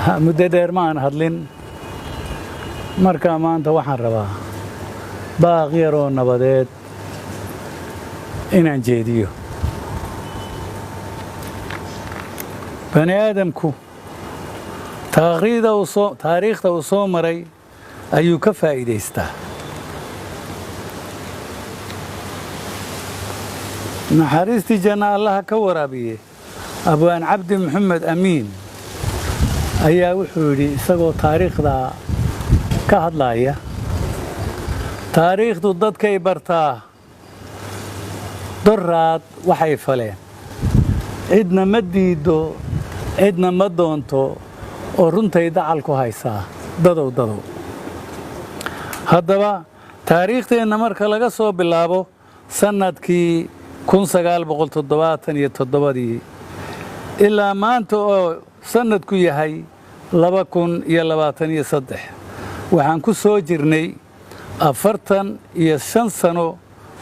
Muddo dheer ma aan hadlin. Markaa maanta waxaan rabaa baaq yaroo nabadeed inaan jeediyo. Bani aadamku taariikhda uu soo maray ayuu ka faa'iidaystaa. Naxariistii janna Allaha ka waraabiye, Abwaan Cabdi Maxamed Amiin ayaa wuxuu yidhi, isagoo taariikhda ka hadlaaya: "Taariikhdu dadkay bartaa doraad waxay faleen, cidna ma diiddo, cidna ma doonto, oo runtay dacal ku haysaa dadow dadow." Haddaba, taariikhteenna marka laga soo bilaabo sannadkii 1977-dii ilaa maanta oo sannadku yahay 2023, waxaan ku soo jirnay 45 sano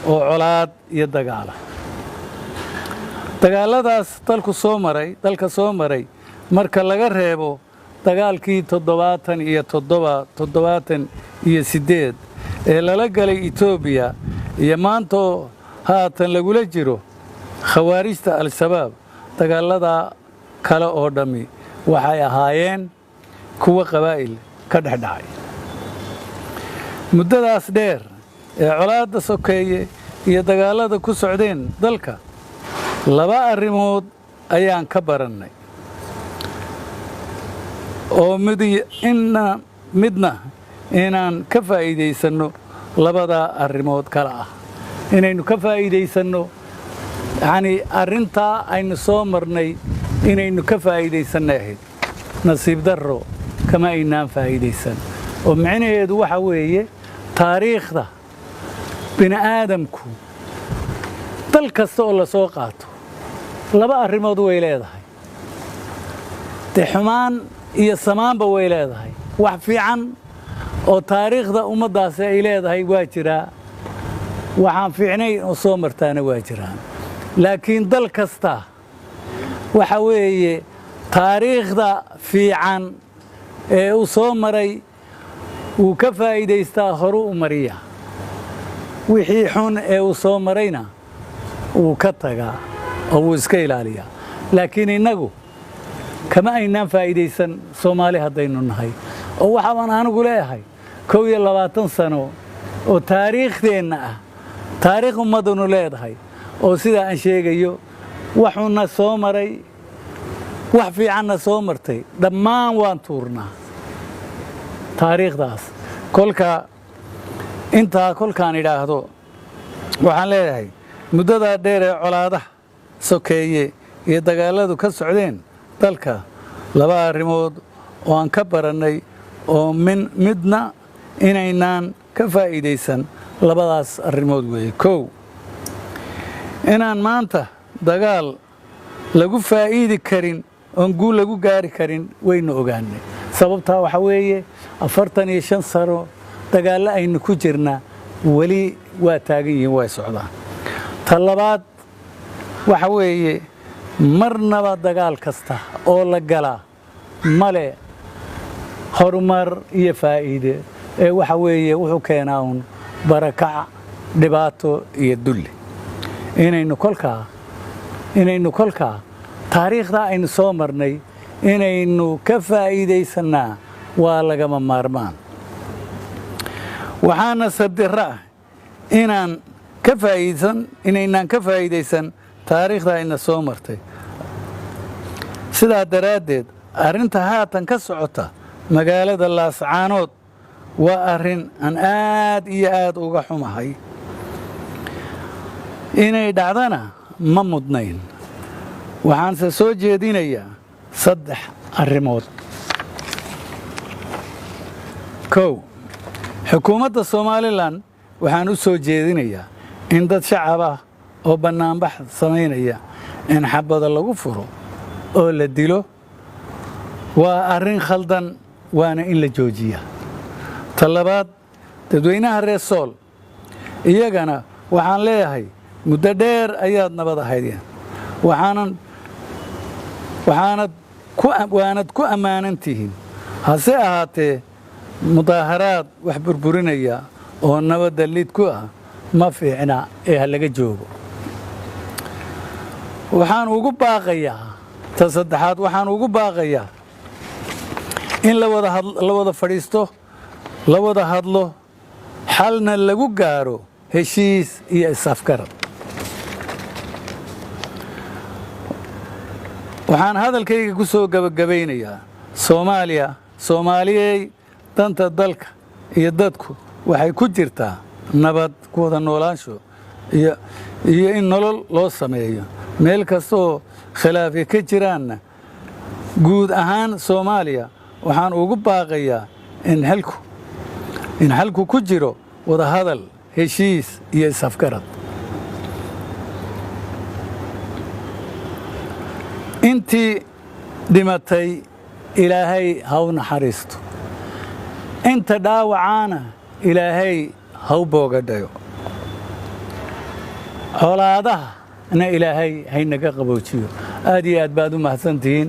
oo colaad iyo dagaala. Dagaalladaas dalku soo maray, dalka soo maray, marka laga reebo dagaalkii 77, 78 ee lala galay Etoobiya iyo maantoo haatan lagula jiro Khawaarijta Al-Shabaab, dagaallada kale oo dhammi waxay ahaayeen kuwa qabaa'il ka dhex dhacay. Muddadaas dheer ee colaadda sokeeye iyo dagaallada ku socdeen dalka, laba arrimood ayaan ka barannay oo midna midna inaan ka faa'iidaysanno. Labadaa arrimood kale ah inaynu ka faa'iidaysanno, yacnii arrintaa aynu soo marnay inaynu ka faa'iidaysannay ahayd. Nasiib darro, kama aynaan faa'iidaysan, oo micnaheedu waxa weeye taariikhda bini'aadamku dal kasta oo la soo qaato laba arrimood way leedahay, dee xumaan iyo samaanba way leedahay. Wax fiican oo taariikhda ummaddaasi ay leedahay waa jiraa, waxaan fiicnayn oo soo martaana waa jiraan. Laakiin dal kasta waxa weeye taariikhda fiican ee uu soo maray wuu ka faa'iidaystaa, horu u mariya. Wixii xun ee uu soo marayna wuu ka tagaa oo wuu iska ilaaliyaa. Laakiin innagu kama aynaan faa'iidaysan, Soomaali haddaynu nahay, oo waxaabaan anigu leeyahay 21 sano oo taariikhdeenna ah, taariikh ummaddunu leedahay oo sidaa aan sheegayo, waxuuna soo maray, wax fiicanna soo martay, dhammaan waan tuurnaa taariikhdaas. Kolka intaa kolkaan idhaahdo, waxaan leeyahay muddadaa dheer ee colaadaha sokeeye iyo dagaalladu ka socdeen dalka, laba arrimood oo aan ka barannay oo min midna inaynaan ka faa'iidaysan, labadaas arrimood weeye. Kow, inaan maanta dagaal lagu faa'iidi karin oon guul lagu gaari karin waynu ogaanay. Sababtaa waxaa weeye 45 sano dagaallo aynu ku jirnaa, weli waa taagan yihiin, way socdaan. Ta labaad waxa weeye marnaba dagaal kasta oo la galaa male horumar iyo faa'iide, ee waxa weeye wuxuu keenaa uun barakac, dhibaato iyo dulli. Inaynu kolkaa taariikhdaa aynu soo marnay inaynu ka faa'iidaysannaa waa lagama maarmaan. Waxaana sabdirro ah inaynaan ka faa'iidaysan taariikhda ayna soo martay. Sidaa daraaddeed, arrinta haatan ka socota magaalada Laascaanood waa arrin aan aad iyo aad uga xumahay, inay dhacdana ma mudnayn. Waxaanse soo jeedinayaa saddex arrimood. Kow, xukuumadda Somaliland waxaan u soo jeedinayaa in dad shacab ah oo bannaanbax samaynaya in xabada lagu furo oo la dilo waa arrin khaldan, waana in la joojiyaa. Ta labaad, dadweynaha reer Sool iyagana waxaan leeyahay muddo dheer ayaad nabad ahaydeen, waxaanad Waanad ku ammaanan tihiin. Hase ahaatee, mudaaharaad wax burburinaya oo nabadda lid ku ah ma fiicna ee ha laga joogo. Waxaan ugu baaqayaa, ta saddexaad, waxaan ugu baaqayaa in la wada fadhiisto, la wada hadlo, xalna lagu gaaro heshiis iyo is-afgarad. Waxaan hadalkayga ku soo gebagabaynayaa: Soomaaliya, Soomaaliyey, danta dalka iyo dadku waxay ku jirtaa nabad ku wada noolaansho iyo in nolol loo sameeyo. Meel kastaoo khilaafya ka jiraanna, guud ahaan Soomaaliya waxaan ugu baaqayaa in xalku ku jiro wadahadal, heshiis iyo is-afgarad. Intii dhimatay Ilaahay ha u naxariisto, inta dhaawacaana Ilaahay ha u boogadhayo, colaadahana Ilaahay haynaga qaboojiyo. Aad iyo aad baad u mahadsantihiin.